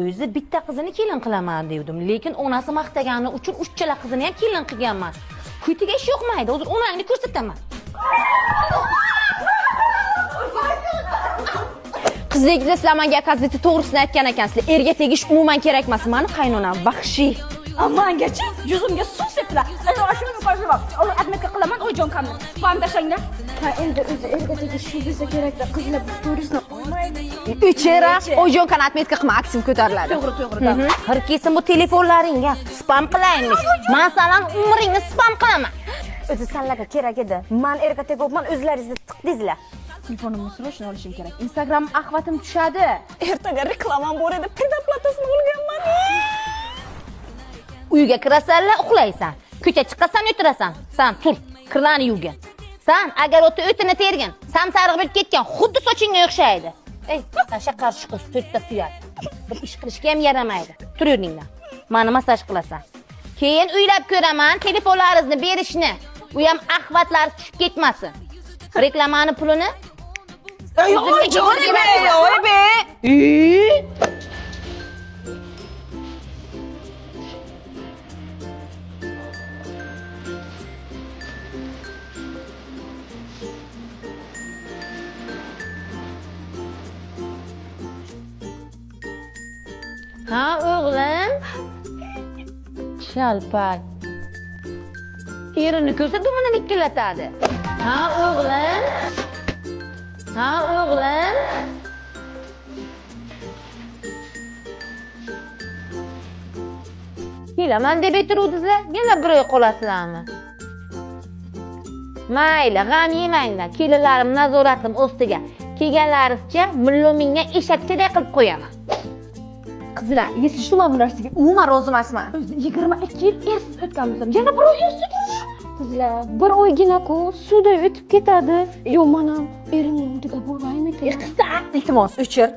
O'zi bitta qizini kelin qilaman devdim, lekin onasi maqtagani uchun uchchala qizini ham kelin qilganman. Kuytiga ish yoqmaydi, hozir onangni ko'rsataman. Qizlikda sizlar menga, оказывается, to'g'risini aytgan ekansizlar. Erga tegish umuman kerak emas. Mani qaynonam vahshiy. Mangachi yuzimga suv sepdilar. Отметка qilaman Oyjonkamni. Spam tashlanglar. Ha, endi o'zi erga tegish shu bo'lsa kerakda. Qizlar bu storiesni olmaydi. Uchera, Oyjonkani отметка qilma, aktiv ko'tariladi. To'g'ri, to'g'ri. Har kesim bu telefonlaringga spam qilayinmish. Man salan umringni spam qilaman. O'zi sanlarga kerak edi. Man erga tegibman, o'zlaringizni tiqdingizlar. Telefonimni срочно olishim kerak. Instagram охват im tushadi. Ertaga reklamam bor edi, предоплата sini olganman. Uyga kirasanlar uxlaysan. Ko'cha chiqasan o'tirasan. San tur, kirlarni yuvgin. San огород da o'tini tergin. Samsariq bo'lib ketgan, xuddi sochingga o'xshaydi. Ey, tasha qarshi qiz, to'rtta suyak. Bir ish qilishga ham yaramaydi. Tur o'rningdan. Mani massaj qilasan. Keyin uylab ko'raman telefonlaringizni berishni. U ham охват lari tushib ketmasin. Reklamani pulini Ey, oy be, oy be. Ha, o'g'lim. Shalpak. Erini ko'rsa dumini likillatadi. Ha, o'g'lim. Ha, o'g'lim. Kelaman deb aytuvdingizlar, yana bir oy qolasizlarmi? Mayli, g'am yemanglar. Kelinlarim nazoratim ostiga. Kelganlarizcha millumingga eshakchaday qilib qo'yaman. Qizlar, если что, man bu narsaga umuman rozi emasman. O'zi 22 yil ersiz o'tgan bo'lsam, yana bir oy ersiz yurish. Qizlar, bir oygina-ku suvday o'tib ketadi. Yo'q, men ham erimni oldiga boraymikin? Iltimos, o'chir.